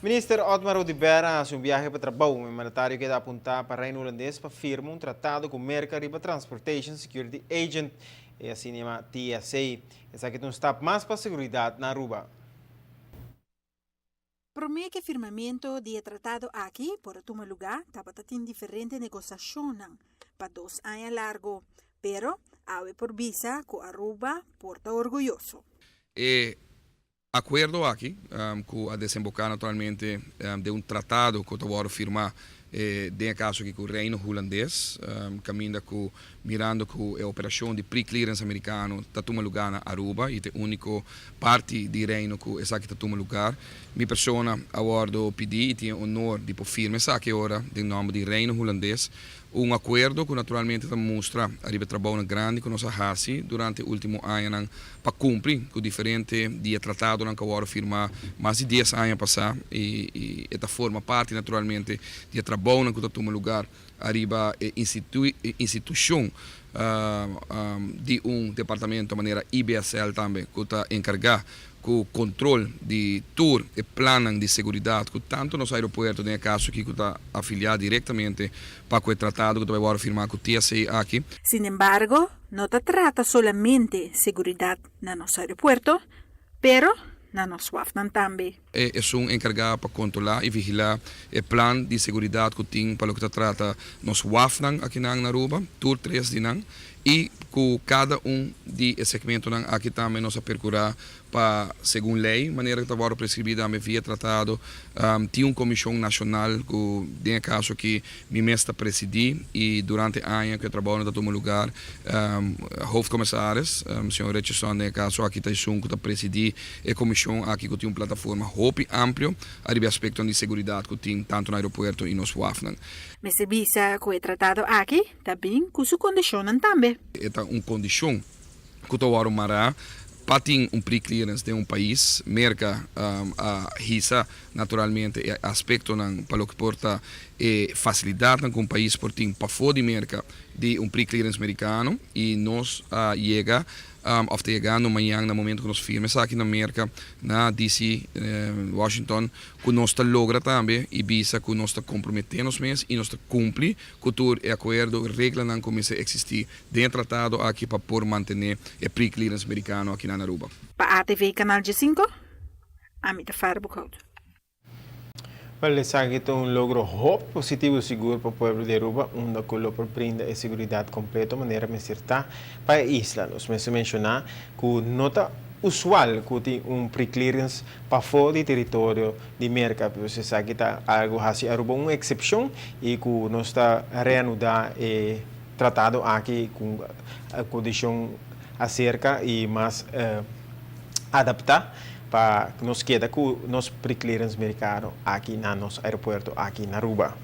Minister Otmar Oduber a haci un biahe pa trabou. E mandatario keda apunta pa Reino Hulandes pa firma un tratado cu Merca riba Transportation Security Agent, e asina yama TSA. Esaki ta un stap mas pa seguridad na Aruba. Prome cu e firmamento di e tratado aki por a tuma luga tabata tin diferente negociacionnan pa 2 aña largo, pero awe por bisa cu Aruba por ta orguyoso. E acuerdo aki, cu a desemboca naturalmente den un tratado cu a firma den caso aki cu Reino Hulandes, caminda cu mirando cu e operacion di pre-clearance americano ta tuma luga na Aruba y ta e unico parti di Reino cu esaki ta tuma luga. Mi persona a wordo pidi y tin honor di por firma esaki awor den nomber di Reino Hulandes, un acuerdo cu naturalmente ta mustra ariba trabou grandi cu nos a haci durante ultimo aña pa cumpli cu diferente di tratado cu a wordo firma mas di 10 aña pasa y ta forma parti naturalmente di trabou cu ta tuma luga ariba institucion di un departamento manera IBSL tambe cu ta encarga cu control di tur e plan di seguridad cu tanto nos aeropuerto, den caso aki cu ta afilia directamente pa e tratado cu ta bay firma cu TSA aki. Sin embargo, no ta trata solamente seguridad na nos aeropuerto, pero na nos wafnan tambe. E un encarga pa controla y vigila e plan di seguridad cu tin pa loke ta trata nos wafnan aki na Aruba, tur tres di nan, y cu cada un di segmento aki tambe nos a percura pa, segun ley, manera cu ta prescribi via tratado, tin un comision nacional cu den caso aki mi mes ta presidi y durante aña cu e trabou ta tuma luga, hoofdcommissaris, señor Richardson, den caso aki ta cu ta presidi e comision aki cu tin un plataforma hopi amplio ariba aspecto di seguridad cu tin tanto na aeropuerto y nos wafnan. Mester bisa cu e tratado aki tambe cu su condicion tambe. Ta un condicion cu ta mara pa tin un pre-clearance di un pais, Merca a hisa naturalmente aspecto nan pa loke por ta e facilidad cu un pais por tin pafo di Merca di un pre-clearance americano y nos a yega of ta yegando mañan na momento cu nos firma aki na Merca, na DC, Washington, cu nos ta logra tambe y bisa cu nos ta compromete nos mes y nos ta cumpli cu tur e acuerdo, reglanan cu mester existi den tratado aki pa por mantene e pre-clearance americano aki na Aruba. Pa ATV Canal G5, ami ta Farah Boekhout. Well, esaki ta un logro hopi positivo sigur pa pueblo di Aruba, unda cu lo por brinda e seguridad completo manera mester ta pa e isla. Nos mester menciona cu no ta usual cu tin un pre-clearance pafo di teritorio di Merca, pero esaki ta algo haci Aruba un excepcion y cu nos ta reanuda e tratado aki cu condicion acerca y mas adapta pa nos keda cu nos pre-clearance americano aki na nos aeropuerto aki na Aruba.